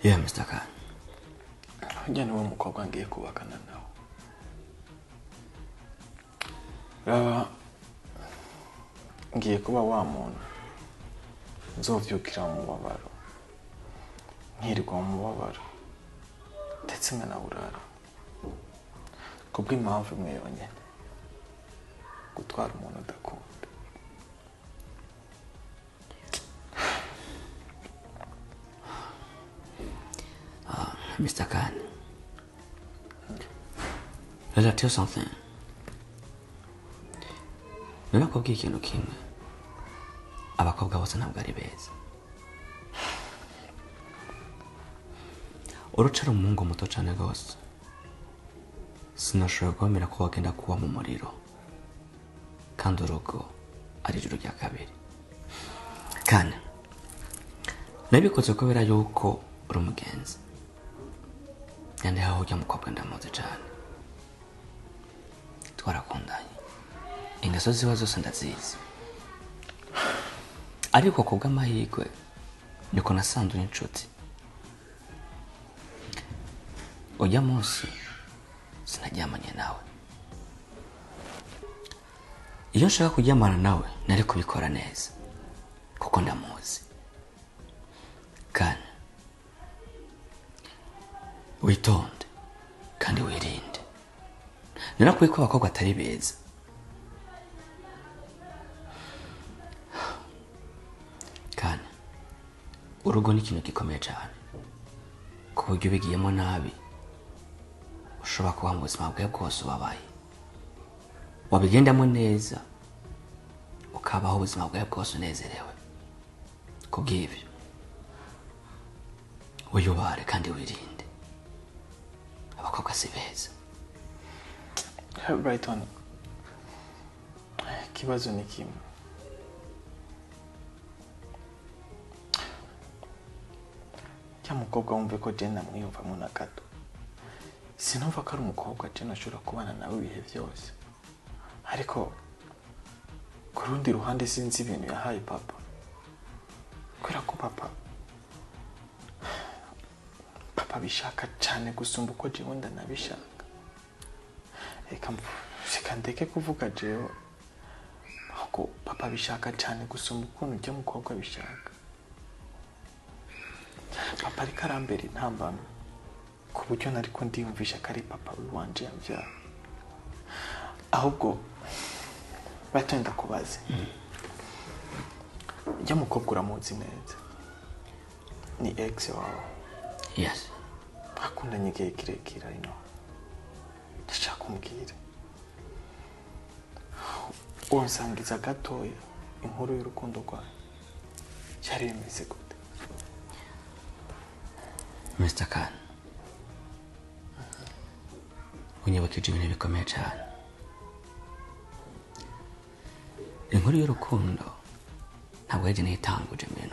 Yeah, Mr. Khan. Ujya niwo mukobwa ngiye kubakana nawe. Raba, ngiye kuba wa muntu nzovyukira mu mubabaro, nkirirwa mu mubabaro, ndetse nkanawurara kubw'impamvu imwe yonyine: gutwara umuntu udakunda. Mr. Khan, let me tell you something. Narakubwiye ikintu kimwe: abakobwa bose ntabwo ari beza. Uruca ari umuhungu muto cyane rwose, sinashobora guhamira ko wagenda kuba mu muriro, kandi urugo ari ijuru rya kabiri. Kandi nabikoze kubera yuko uri umugenzi. Kandi aho ujya mukobwa ndamuzi cyane, twarakundanye, ingeso ziwe zose ndazizi. Ariko ku bw'amahirwe niko nasanze uri inshuti. Ujya munsi sinaryamanye nawe. Iyo nshaka kuryamana nawe nari kubikora neza kuko ndamuzi. Kandi witonde kandi wirinde. Narakwiye ko abakobwa atari beza. Kandi urugo ni ikintu gikomeye cyane, ku buryo ubigiyemo nabi ushobora kuba mu buzima bwawe bwose ubabaye. Wabigendamo neza ukabaho ubuzima bwawe bwose unezerewe. Kubw'ibyo wiyubare kandi wirinde, abakobwa si beza. Brighton, ikibazo ni kimwe. Cya mukobwa wumve ko Jane amwiyumvamo na gato. Sinumva ko ari umukobwa Jane ashobora kubana nawe ibihe byose. Ariko ku rundi ruhande sinzi ibintu yahaye papa. Kubera ko papa abishaka cyane gusumba uko jewe ndanabishaka. Reka ndeke kuvuga jewe, ahubwo papa abishaka cyane gusumba ukuntu ujya mukobwa abishaka. Papa ariko arambera intambamyi ku buryo nariko ndiyumvisha ko ari papa wanje yambyara. Ahubwo bato ndakubaze, ujya mukobwa uramuzi neza, ni ex wawe? Yes. Akundanye igihe kirekire ino. Ndashaka umbwire, wonsangiza gatoya inkuru y'urukundo rwawe, byari bimeze gute? Mr. Khan, unyibukije ibintu bikomeye cyane. Inkuru y'urukundo ntabwo yaje nitanguje mbere.